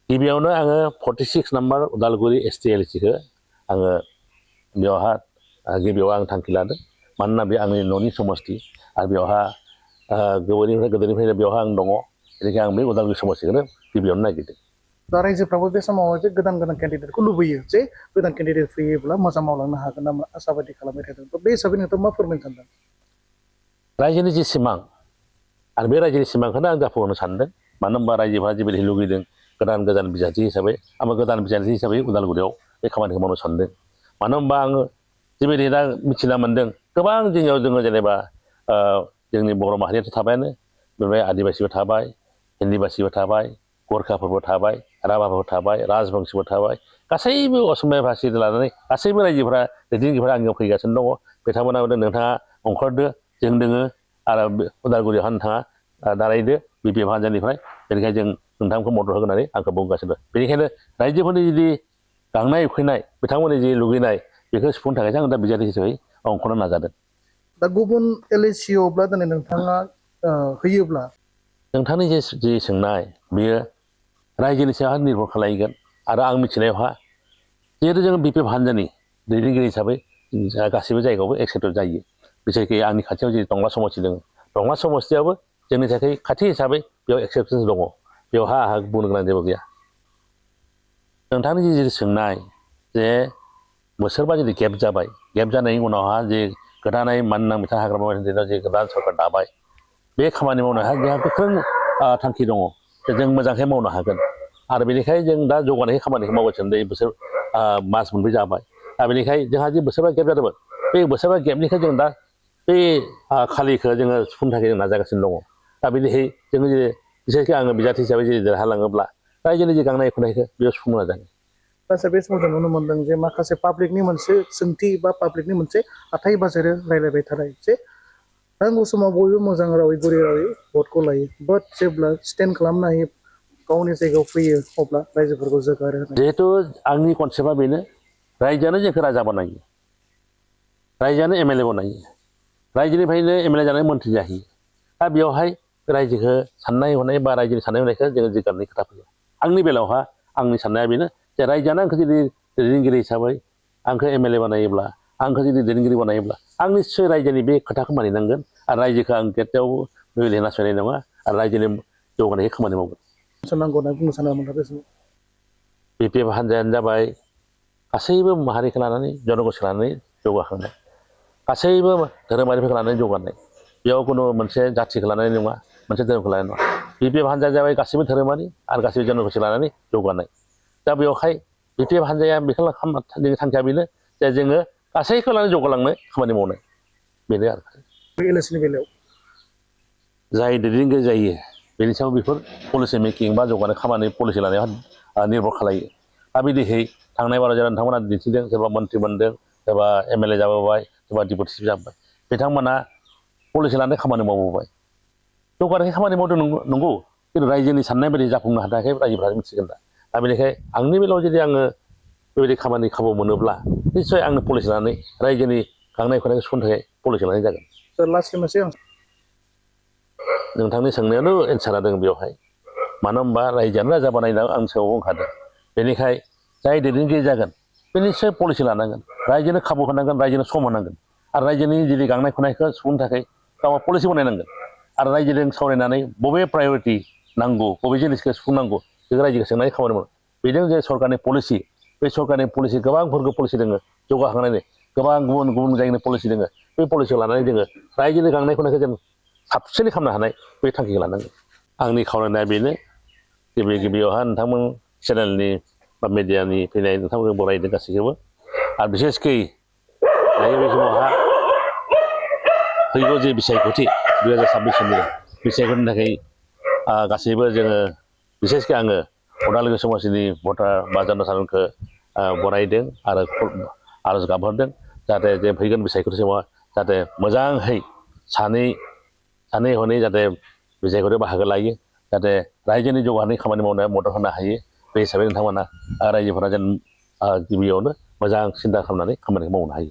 गिबियावनो आङो 46 नम्बर उदालगुरि STLC-खौ आङो बेवहा गिबियाव आं थांखि लादों मानोना बे आंनि न'नि समस्ति आरो बेवहा गोदोनिफ्रायनो बेवहा आं दङ बेनिखायनो आं बे उदालगुरि समस्तिखौनो गिबियावनो नागिरदों। दा रायजोफ्राबो बे समाव जे गोदान केन्डिडेटखौ लुबैयो जे गोदान केन्डिडेट फैयोब्ला मोजां मावलांनो हागोन नामा आसाबादि खालामबाय थादों। बे हिसाबै नोंथाङा मा फोरमायनो सानदों? रायजोनि जि सिमां आरो बे रायजोनि सिमांखौनो आं जाफुंहोनो सानदों। मानो होनबा रायजोफोरा जिबायदि लुगैदों गोदान बिजाथि हिसाबै आंबो गोदान बिजाथि हिसाबै उदालगुरियाव बे खामानिखौ मावनो सानदों। मानो होनबा आङो जिबायदि दा मिथिना मोन्दों गोबां जोंनियाव जोङो जेनेबा जोंनि बर' माहारियाथ' थाबायानो बेनिफ्राय आदिबासिबो थाबाय हिन्दीबासिबो थाबाय गरखाफोरबो थाबाय राभाफोरबो थाबाय राजबंसिबो थाबाय गासैबो असमिया भाषी लानानै गासैबो रायजोफोरा दैदेनगिरिफोरा आंनियाव फैगासिनो दङ। बिथांमोना नोंथाङा ओंखारदो जों दोङो आरो उदालगुरियावहा नोंथाङा दारायदो BPF हानजानिफ्राय बेनिखायनो जों नोंथांखौ मदद होगोन होननानै आंखौ बुंगासिनो दं। बेनिखायनो रायजोफोरनि जि गांनाय उखैनाय बिथांमोननि जि लुगैनाय बेखौ सुफुंनो थाखायसो आं दा बिजाथि हिसाबै ओंखारनो नाजादों। दा गुबुन LAC-आवब्ला दिनै नोंथाङा होयोब्ला नोंथांनि जि सोंनाय बेयो रायजोनि सायाव निर्भर खालामगोन आरो आं मिथिनायावहा जिहेतु जोङो BPF हानजानि दैदेनगिरि हिसाबै गासैबो जायगायावबो एक्सेप्टेड जायो। बिसेसकै आंनि खाथियाव जि टंला समस्ति दङ टंला समस्तियावबो जोंनि थाखाय खाथि हिसाबै बेयाव एक्सेप्टेन्स दङ। बेवहा आंहा बुंनो गोनां जेबो गैया। नोंथांनि जि सोंनाय जे बोसोरबा जुदि गेप जाबाय गेप जानायनि उनावहा जे गोदानै मानोना बिथां हाग्रामा दिनाव जे गोदान सरकार दाबाय बे खामानि मावनाया जोंहा गोख्रों थांखि दङ जों मोजाङै मावनो हागोन आरो बेनिखायनो जों दा जौगानाय खामानिखौ मावगासिनो दं। बोसोर मास मोनब्रै जाबाय दा बेनिखायनो जोंहा जि बोसोरबा गेप जादोंमोन बे बोसोरबा गेपनिखौ जों दा बे खालिखौ जोङो सुफुंनो थाखाय जों नाजागासिनो दङ। दा बेनिखाय जोङो जे बिसेसकै आङो बिजाथि हिसाबै जुदि देरहालाङोब्ला रायजोनि जि गांनाय उखैनायखौ बेयाव सुफुंनो नाजागोन। दा बे समाव जों नुनो मोनदों जे माखासे पाब्लिकनि मोनसे सोंथि बा पाब्लिकनि मोनसे हाथाइ बाजारै रायलायबाय थानाय जे नांगौ समाव बयबो मोजां रावै गुरै रावै भटखौ लायो बाट जेब्ला स्टेन्ड खालामनो हायो गावनि जायगायाव फैयो अब्ला रायजोफोरखौ जोगारो। जिहेथु आंनि कनसेप्टआ बेनो रायजोआनो जोंखौ राजा बानायो रायजोआनो MLA बानायो रायजोनिफ्रायनो MLA जानानै मन्थ्रि जाहैयो। दा बेवहाय रायजोखौ साननाय हनाय बा रायजोनि साननाय हनायखौ जोङो जिगारनि खोथा फैयो। आंनि बेलायावहा आंनि साननाया बेनो जे रायजोआनो आंखौ जुदि दैदेनगिरि हिसाबै आंखौ MLA बानायोब्ला आंखौ जुदि दैदेनगिरि बानायोब्ला आं निस्सय रायजोनि बे खोथाखौ मानिनांगोन आरो रायजोखौ आं केতিয়াवबो नासयनाय नङा आरो रायजोनि जौगानायनि खामानि मावगोन। नांगौ होनना बुंनो सानो नोंथाङा बे समाव? BPF हानजायानो जाबाय गासैबो माहारिखौ लानानै जनगोष्ठीखौ लानानै जौगाखांनाय गासैबो धोरोमारिफोरखौ लानानै जौगानाय बेयाव खुनु मोनसे जाथिखौ लानानै नङा मोनसे धोरोमखौ लानानै नङा। BPF हानजाया जाबाय गासैबो धोरोमारि आरो गासैबो जनगोष्ठीखौ लानानै जौगानाय। दा बेवहाय BPF हानजाया बेखौ जोंनि थांखिया बेनो जे जोङो गासैखौ लानानै जौगालांनो खामानि मावनाय बेनो आरो। LAC-नि बेलायाव जाय दैदेनगिरि जायो बेनि सायाव बेफोर पलिसि मेकिं बा जौगानाय खामानि पलिसि लानायाव निर्भर खालायो। दा बिदिहै थांनाय बाराव जेराव नोंथांमोना दिन्थिदों सोरबा मन्थ्रि मोनदों सोरबा MLA जाबोबाय सोरबा डिपुटि चिफ जाबाय बिथांमोना पलिसि लानानै खामानि मावबोबाय जौगानायनि खामानि मावदों नंगौ खिन्थु रायजोनि साननाय बायदि जाफुंनो हाथायाखै रायजोफ्रा मिथिगोन। दा बेनिखायनो आंनि बेलायाव जुदि आङो बेबायदि खामानि खाबु मोनोब्ला निस्सय आंनो पलिसि लानानै रायजोनि गांनाय उखैनायखौ सुफुंनो थाखाय पलिसि लानाय जागोन। नोंथांनि सोंनायानो एन्सारा दङ बेवहाय मानो होनबा रायजोआनो राजा बानायना आं सिगाङाव बुंखादों। बेनिखायनो जाय दैदेनगिरि जागोन बे निस्सय पलिसि लानांगोन रायजोनो खाबु होनांगोन रायजोनो सम होनांगोन आरो रायजोनि जुदि गांनाय उखैनायखौ सुफुंनो थाखाय गावहा पलिसि बानायनांगोन आरो रायजोजों सावरायनानै बबे प्रायरिटि नांगौ बबे जिनिसखौ सुफुंनांगौ बेखौ रायजोखौ सोंनानै खामानि मावो। बेजों जे सरकारनि पलिसि बे सरकारनि पलिसि गोबांफोरखौ पलिसि दङ जौगाखांनायनि गोबां गुबुन गुबुन जायगानि पलिसि दङ बे पलिसिखौ लानानै जोङो रायजोनि गांनाय उखैनायखौ जों साबसिनै खालामनो हानाय बे थांखिखौ लानांगोन। आंनि खावलायनाया बेनो गिबियावहा नोंथांमोन चेनेलनि बा मिडियानि फैनाय नोंथांमोनखौ बरायदों गासैखौबो आरो बिसेसकै दायो बे समावहा फैगौ जे बिसायख'थि 2026 बिसायख'थिनि थाखाय गासैबो जोङो बिसेसकै आङो उदालगुरि समस्तिनि भटार बा जनसाधारनखौ बरायदों आरो आरज गाबहरदों जाहाथे जे फैगोन बिसायख'थि समाव जाहाथे मोजाङै सानै हनै जाहाथे बिसायख'थियाव बाहागो लायो जाहाथे रायजोनि जौगानायनि खामानि मावनायाव मदद होनो हायो। बे हिसाबै नोंथांमोना रायजोफोरा जेन गिबियावनो मोजां सिन्था खालामनानै खामानिखौ मावनो हायो।